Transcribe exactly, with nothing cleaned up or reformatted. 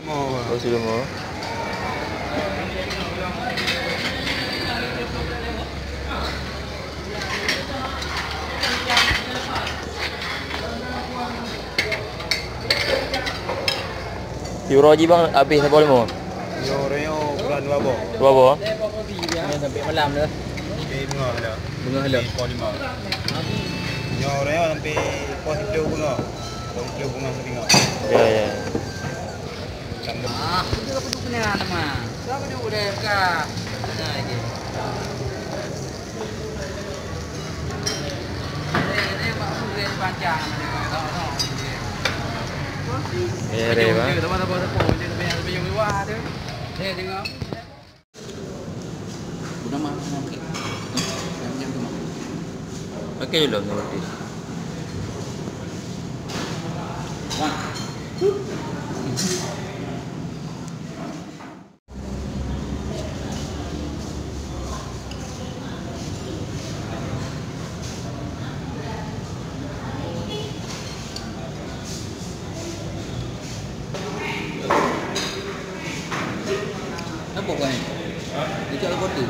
Oh, sudah mau. Uroe jih bang habéh saboh lima? Uroe nyoe kurang dua boh. Dua boh? Ini sampai malam dah. Di bunga dah. Bunga dah. Di pukul lima. Nyoe uroe nyoe sampai pukul tujuh bunga. Pukul tujuh bunga setengah. Ya, ya. Ah, itu apa tu kena nama? Siapa dia udah ka? Nah, ini. Pakai dulu ni roti. Apa kau ni? Dia cakap apa tu?